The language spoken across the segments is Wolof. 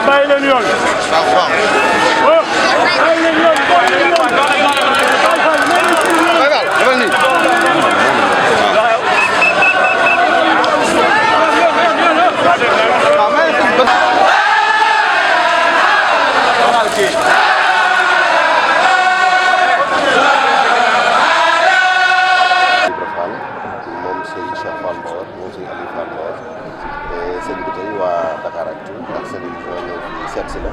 bàyyi leen yoon. bàyyi leen yoon. waa Dakaractu ak sëriñ bi ñoo ñëw fii seet si la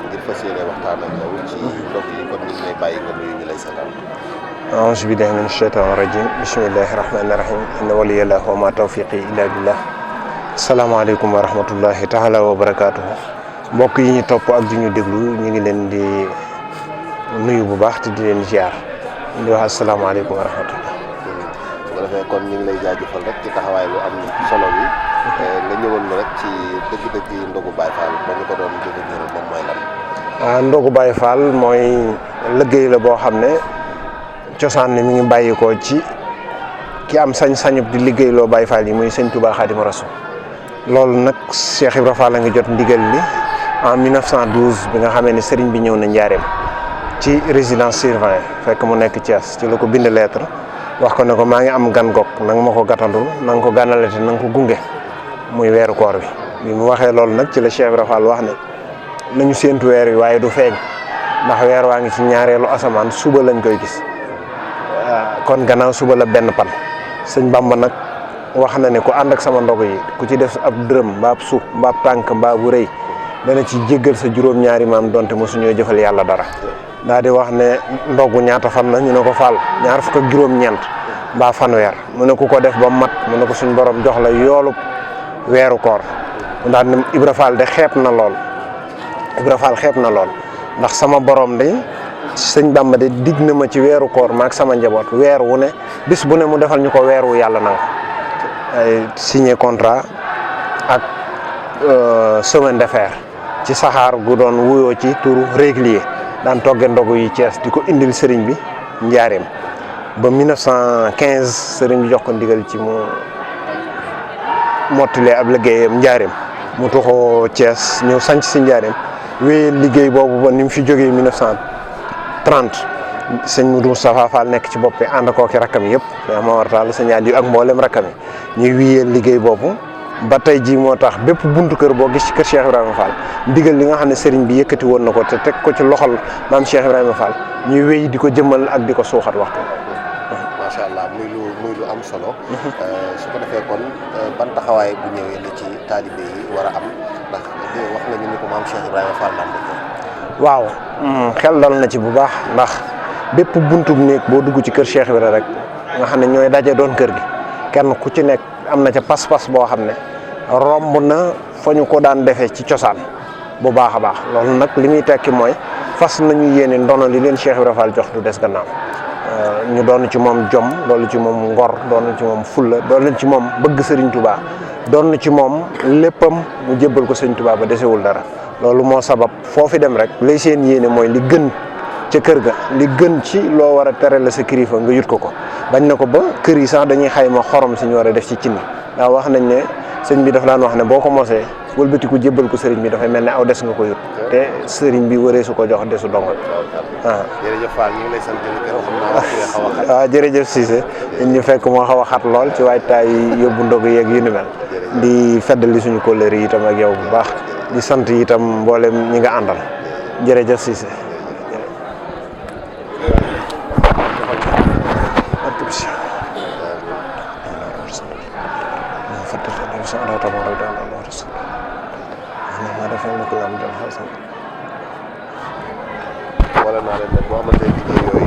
ngir fas yéene waxtaan ak yow ci ndog yi kon ñu ngi lay bàyyi nga nuyu ñu lay seetaan. auzu billahi min shaytaani rajim bismillahi rahmaani rahim inna waliyallah wa ma tawfiqi illa billah asalaamaaleykum wa rahmatullahi taala wa barakaatuhu mbokk yi ñu topp ak di ñu déglu ñu ngi leen di nuyu bu baax te di leen ziar di wax asalaamaaleykum wa rahmatullah. su ko defee kon ñu ngi lay jaajëfal rek ci taxawaay lu am solo bi nga ñëwoon na rek ci dëgg-dëgg ndogu Baye Fall ba ñu ko doon dégg ñëw moom mooy lan. ndogu Baye Fall mooy liggéey la boo xam ne cosaan ne mi ngi bàyyikoo ci ki am sañ-sañub di liggéeyloo Baye Fall yi muy sëñ Touba Xaadimu Rasuul loolu nag Cheikh Ibra Fall la nga jot ndigal li en 1912 bi nga xamee ne sëriñ bi ñëw na Njaareem ci résidence surveillée fekk mu nekk Thiès ci la ko bind lettre wax ko ne ko maa ngi am gan gog na nga ma ko gàttandul na nga ko gànnalate na nga ko gunge muy weeru koor bi mu waxee loolu nag ci la Cheikh Ibra Fall wax ne nañu séentu weer wi waaye du feeñ ndax weer waa ngi ci ñaareelu asamaan suba lañ koy gis kon gannaaw suba la benn pan sëñ Bamba nag wax na ne ku ànd ak sama ndogu yi ku ci def ab dërëm mbaab suuf mbaab tànk mbaa bu rëy dana ci jéggal sa juróom-ñaari maam donte mosuñoo jëfal yàlla dara daa di wax ne ndogu ñaata fan la ñu ne ko Fall ñaar fukk ak juróom-ñeent mbaa fanweer mu ne ku ko def ba mat mu ne ko suñ borom jox la yoolub weeru koor mu daal ne Ibra Fall de xeeb na lool Ibra Fall xeeb na lool ndax sama borom de sëñ Bamba de digg na ma ci weeru koor maak sama njaboot weer wu ne bis bu ne mu defal ñu ko weer wu yàlla nanga ay signé contrat ak semaine de fer ci saxaar gu doon wuyoo ci turu régulier daan togge ndogu yi Thiès di ko indil sëriñ bi Njaareem ba 1915 sëriñ bi jox ko ndigal ci mu mottalee ab liggéeyam Njaareem mu tuxoo Thiès ñëw sanc si Njaareem wéyee liggéey boobu ba ni mu fi jógee 1930 sëñ Moudou Moustapha Fall nekk ci bopp bi ànd koo ki rakkam yëpp Cheikh Mawar Tall sëñ Aliou ak mboolem rakkam yi ñuy wéyee liggéey boobu ba tey jii moo tax bépp buntu kër boo gis ci kër Cheikh Ibrahima Fall ndigal li nga xam ne sëriñ bi yëkkati woon na ko te teg ko ci loxol maam Cheikh Ibrahima Fall ñuy wéy di ko jëmmal ak di ko suuxat waxtu. macha allah muy lu am solo. su ko defee kon ban taxawaay bu ñëwee la ci taalibe yi war a am ndax wax nañu ni ko maam Cheikh Ibrahima Fall daan defee. waaw xel dal na ci bu baax ndax bépp buntu néeg boo dugg ci kër Cheikh Ibrahima rek nga xam ne ñooy daje doon kër gi kenn ku ci nekk am na ca pas-pas boo xam ne romb na fa ñu ko daan defee ci cosaan bu baax a baax loolu nag li muy tekki mooy fas nañu yéene ndono li leen Cheikh Ibrahima Fall jox du des gannaaw ñu doon ci moom jom doon ci moom ngor doon ci moom fulla doon ci moom bëgg Serigne Touba doon ci moom léppam mu jébbal ko Serigne Touba ba desewul dara loolu moo sabab foofi dem rek lay seen yéene mooy li gën ca kër ga li gën ci loo war a tere la sa kilifa nga yut ko bañ na ko ba kër yi sax dañuy xayma xorom si ñu war a def ci cin ndax wax nañ ne sëñ bi daf daan wax ne boo ko mosee wëlbati ko jébbal ko sëriñ bi dafay mel ne aw des nga ko yut te sëriñ bi waree su ko jox desu dongal jërëjëf Fall ñu ngi lay sant di gërëm xam naa xaw a xat. waaw jërëjëf Cissé ñu fekk moo xaw a xat lool ci waajtaay yóbbu ndog yeeg yu ni mel di feddali suñu kóllëre yi itam ak yow bu baax di sant itam mboolem ñi nga àndal jërëjëf Cissé. wala naa leen nag boo xamante ne liggéey yooyu